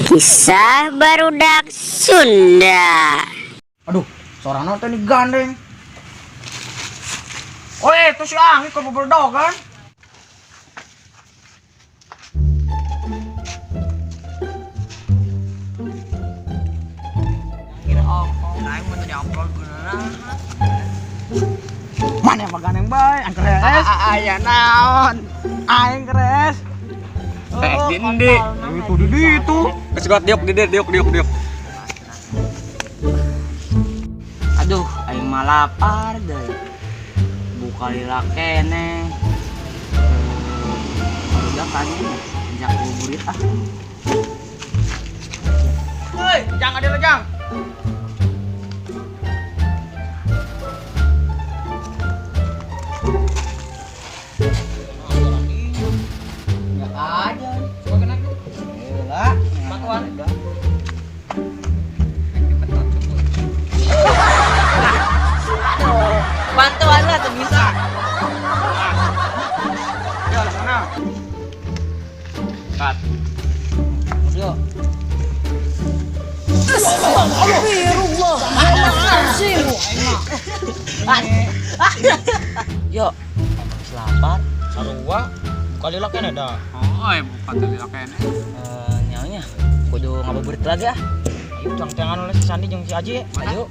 Kisah barudak Sunda. Aduh, suara nonton nih gandeng. Oi, itu si Anggi kok kan? Mana yang gandeng bae, angker es. Aya naon? Aing keres. Eh, di endi? Itu di itu. Geus gua diuk di dieu, diuk diuk diuk. Aduh, aing mah lapar deui. Buka lila keneh. Barudak kan jak ngabuburit ah. Woi, jangan ada lejang. Enggak aja. Coba kena. Gila. Batuan. Bantuan lah tuh bisa. Ya, sana. Cut. Yuk. Yuk. Emang lapar. Sarua, buka lila kene dah. Oh, buka teh lila keneh. Eh, nyaunya kudu ngabuburit lagi ah. Ayo cang-cangan oleh si Sandi jeung si Aji. Ayo.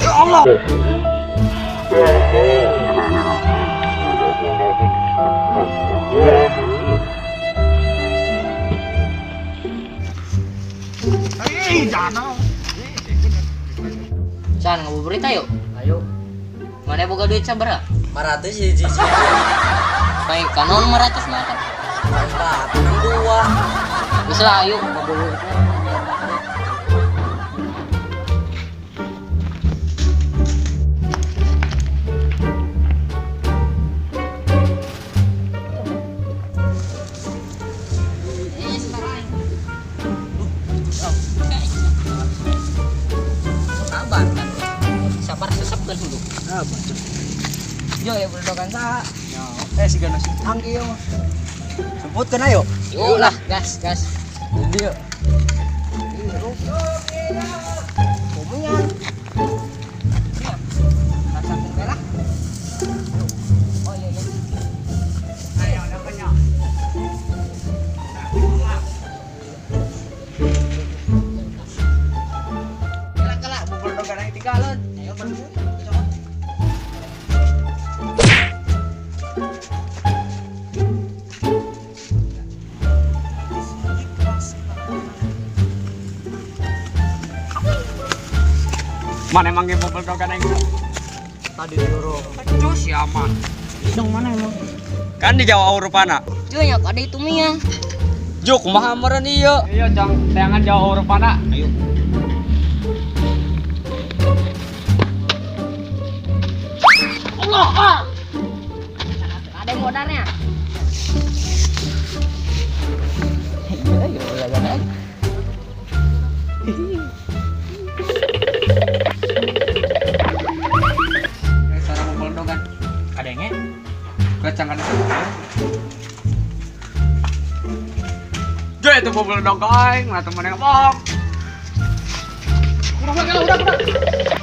Ya Allah. Ih, jangan. San ngabuburit ayo. Ayo, Mana boga duit sabaraha? 400 hiji sih. Baik, kanon 500 mah kan. Empat, enam dua. Geus lah ayo ngabuburit. Sabar kan. Sabar sesepkeun dulu. Ah, bacot. Yo ya berdokan saha? Eh, si Ganas Anggi ieu mah. Sebutkeun ayo. Yuk lah, gas, gas. Jadi yuk. Kumian. Rasakeun we lah. Oh iya iya. Ayo, dapannya. Kela kela bubur dogan yang tinggalan. Ayo bantu. Mana emang ge bobel dogan aing? Tadi diurung. Cus ya aman. Dong mana emang? Kan di Jawa Urupana. Yo nya ada itu mia. Jo kumaha meureun ieu? Iya, Jang, teangan Jawa Urupana. Ayo. Allah. Ah. Ada modalnya. Iya, iya, iya, iya. Suara bobel dogan. Kadenge. Kacang ada. Jo itu bobel dog aing, lah temen yang bohong. Udah, udah, udah, udah.